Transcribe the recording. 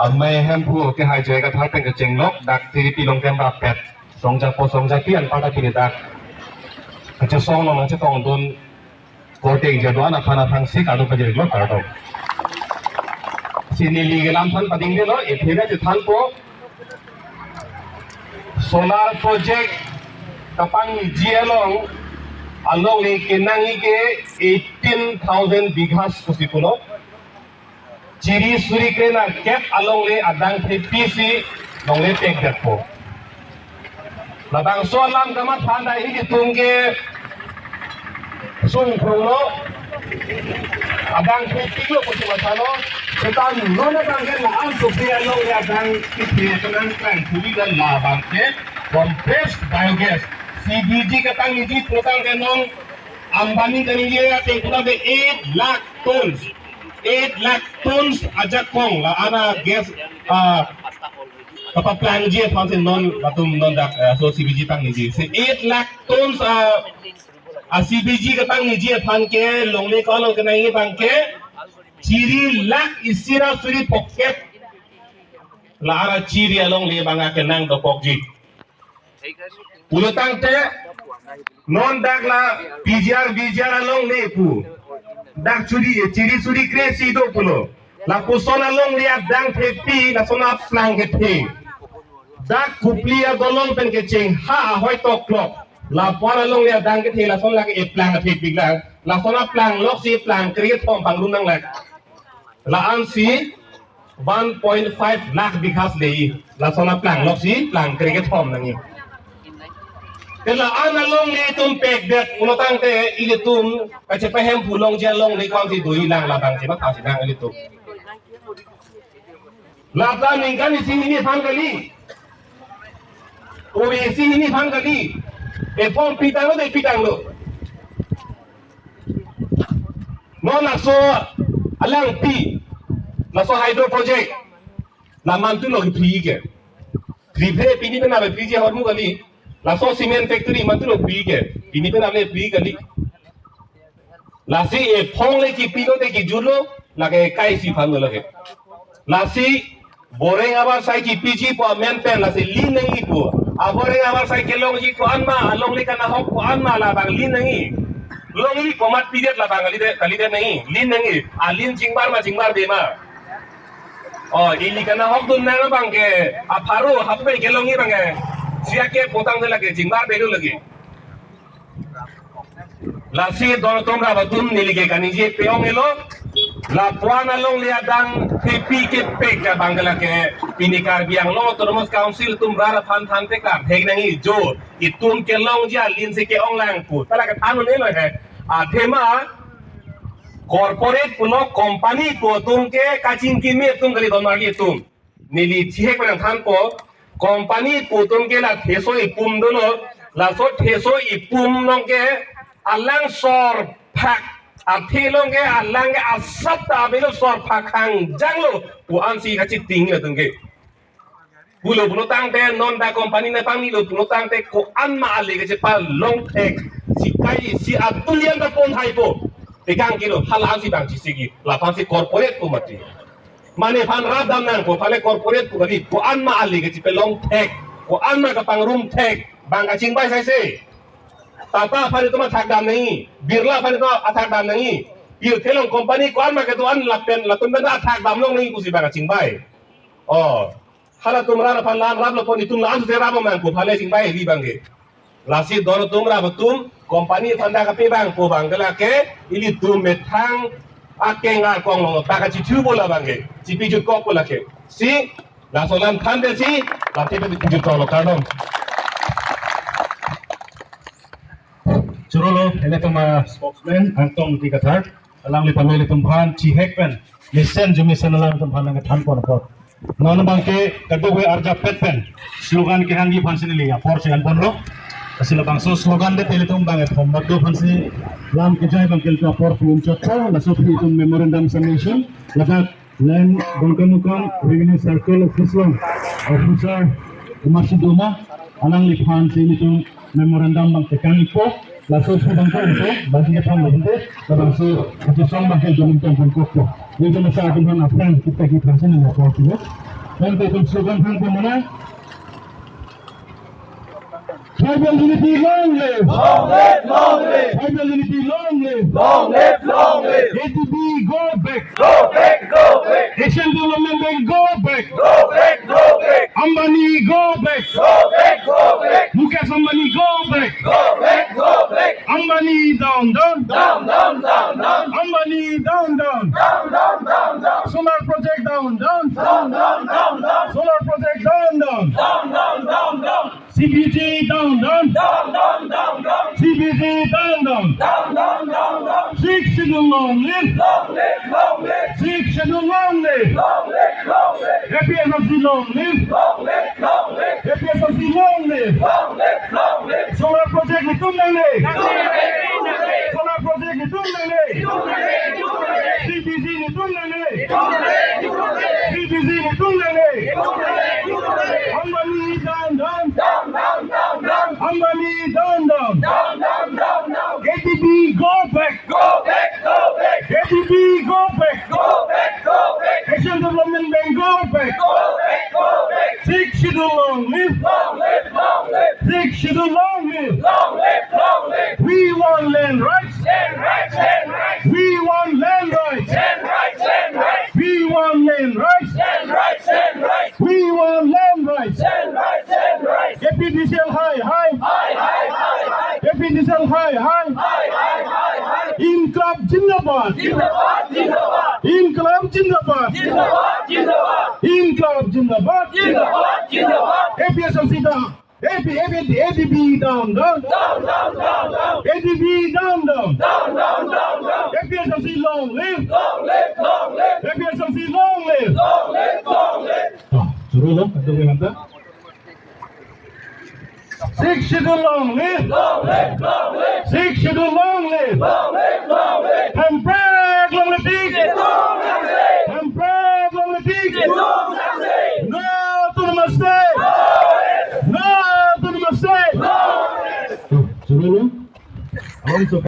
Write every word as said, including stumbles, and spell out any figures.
Amei Hemphu ke hai jai kathar pen kechenglok dak T D P Longkemrap pet. Songjapo songjapi anparta pini dak kachesong long nangchetongdun korte ingjadon aphan aphan si kado pajirik lo kardom. Si neli kelam aphan padingdelo, ethena chethanpo. Solar project kapangji along, alongle kenangji ke eighteen thousand bighas pusi pulo. Chiri suri krenerkep alongle adang thepi si longle pekdetpo. Labangso alam kamatha dai ilitum ke sungkrunglo, adang thepiklo pusi mathalo. Seta non abang ke la-an sukse alongle adang thepik kenang klang thuri dan labang ke compressed biogas, C B G kapangji putangte non Ambani kaningje ateng putangte eight lakh tons. Eight lakh tons ajakong la-an a gas, ah, kapaplangji aphan si non latum non dak, ah, so C B G pangniji. Si eight lakh tons, ah, a C B G kapangniji aphan ke longle ko along kenangji abang ke chiri lakh isi ra suri phokep. La-an a chiri alongle abang ke nang dopokji. Pulotangte non dak la P G R, V G R alongle pu. Dak chiri, chiri suri kre isi do pulo. Lapuson alongle adang thepi, lason aplang kethe. Dak Kopili adolong pen kecheng ha ahoi toklok. Lapuan alongle adang kethe, lason lake eplang athepiklang. Lason aplang lok si plang kre kethom pangrum nanglak. La-an si one point five lakh bighas le, lason aplang lok si plang kre kethom nangji. Te la-an alongle itum pekdet pulotangte ilitum kachepahem pu longji alongle ko-an si doji lang labang chematha si nang ilitum. Labang ningkan isi hini aphan kali. Ove isi hini aphan kali. Ephong pitanglo de pitanglo. Non laso alangpi, laso hydro project, la mantulo kephi ke. Kephi pini pen ave P G hormu kali, laso cement factory mantulo phi ke. Pini pen ave phi kali. Lasi ephong le kipi lote kijutlo, lake kai isi aphan lo lake. Lasi boreng avarsai kipiji pu amen pen lasi lin nangji pu. Aboreng avarsai kelongji ko-an ma, alongle kanahok ko-an ma labang lin nangji. Longji komat pidet labang kalidet, kalidet nangji, lin nangji. Alin chingbar ma chingbarbe ma. O, ili kanahokdun nang abang ke, apharo, hapu pen kelongji abang ke. Sia ke potang de lake, chingbarbe do lake. Lasi don atum rap atum neli ke kaningje pe-ong-elo. Lapuan alongle adang thepi kepek abang ke lake pini Karbi Anglong Autonomous Council atum rat aphan than pekar thek nangji jo. Itum kelongji alin si ke-ong lang pu. Ta lake than un-elo he. Athema corporate pulo company pu atum ke kachingki me atum kali don marli atum. Neli chihek pen nangthanpo, company pu atum ke la theso ipum dolo, laso theso ipum along ke alang sor phak, athe along ke alang ke asap ta avelo sor phak hangjanglo, pu-an si kachiting latum ke. Pulo pulotangte non dak company nangpangnilo pulotangte ko-an ma ale kachepalong thek, si kai si atulian ta pon haipo. Tekang kilo hala si bang chisigi, laphan si corporate pu mati. Mane phan rap dam nangpo, phan le corporate pu kali, ko-an ma ale kachepalong thek, ko-an ma kapangrum thek, bang kachingbai saise. Tata aphan itum athak dam nangji, Birla aphan itum athak dam nangji. Pirthe along company ko-an ma kedo-an lapen, latum pen athak damlong nangji pusi bang kachingbai. O, halatum rat aphan la-an raplo pon itum la-an se rap nangpo, phan le chingbai ri abang ke. Lasi don atum rap atum, company aphan dak kape bang pu abang ke lake, ilitum methang akeng akong along ta kachithu bola abang ke, chipi jutkok bola ke. Si, laso alam than de si, lati pe chipi jutkoklo kardom. Chorolo, ilitum a spokesman, Angtong Ingti Kathar, alangliphan ilitum aphan, chihek pen, mesen jumesen alanglitum aphan nangthan pon apot. Non abang ke kadokave arjapet pen slogan kehangji aphan si neli apor si an ponlo. Lasi labangso slogan de ilitum abang ethom badu aphan si lam kejai abang ke ilitum apor pi unchot po, laso aphi itum memorandum submission, ladak Land Dongkamukam Revenue Circle Office along, Officer Kumar Sidoma, alangliphan si ilitum memorandum abang tekangpo. Laso abang ke, bangsi kethom lo, labangso, laso song abang ke joming tong pon kokpo. Ini cuma sa abang aphan kita ki transin na kokpo. Dan ke slogan abang ke mana? Tribal unity long live! Long live, long live! Tribal unity long live! Long live, long live! A D B go back! Go back, go back! Asian Development Bank go back! Go back, go back! Ambani go back! Go back, go back! Mukesh Ambani go back! Go back, go back! Ambani down, down! Down, down, down, down! Ambani down, down! Down, down, down, down! Solar project down, down! Down, down, down, down! Solar project down, down! Down, down, down, down! C B G down, down. Down, down, down, down. C B G down, down. Down, down, down, down. Sixth Schedule long live. Long live, long live. Sixth Schedule long live. Long live, long live. A P H L C long live. Long live, long live. A P H L C long live. Long live, long live. Solar project netum nangne. Netum nangne, netum nangne. Solar project netum nangne. Netum nangne, netum nangne. C B G netum nangne. Netum nangne, netum nangne. C B G netum nangne. Netum nangne, netum nangne. Ambani down, down. Down, down, down, down. Ambani down, down. Down, down, down, down. A D B go back. Go back, go back. A D B go back. Go back, go back. Asian Development Bank go back. Go back, go back. Sixth Schedule long live. Long live, long live. Sixth Schedule long live. Long live, long live. We want land rights. Land rights, land rights. We want land rights. Land rights, land rights. We want land rights. Land rights, land rights. We want land rights. Land rights, land rights. A P H L C high, high. High, high, high, high. A P H L C high, high. High, high, high, high. Inklab zindabad. Zindabad, zindabad. Inklab zindabad. Zindabad, zindabad. Inklab zindabad. Zindabad, zindabad. A P H L C down. A P, A P, A D B down, down. Down, down, down, down. A D B down, down. Down, down, down, down. A P H L C long live. Long live, long live. A P H L C long live. Long live, long live. Ah, suruh lo, kata dia kata. Sixth Schedule long live. Long live, long live. Sixth Schedule long live. Long live, long live. Hemprek longle tik. Netum nangsi. Hemprek longle tik. Netum nangsi. No autonomous state. No rest. No autonomous state. No rest. Tuh, suruh lo. Awang so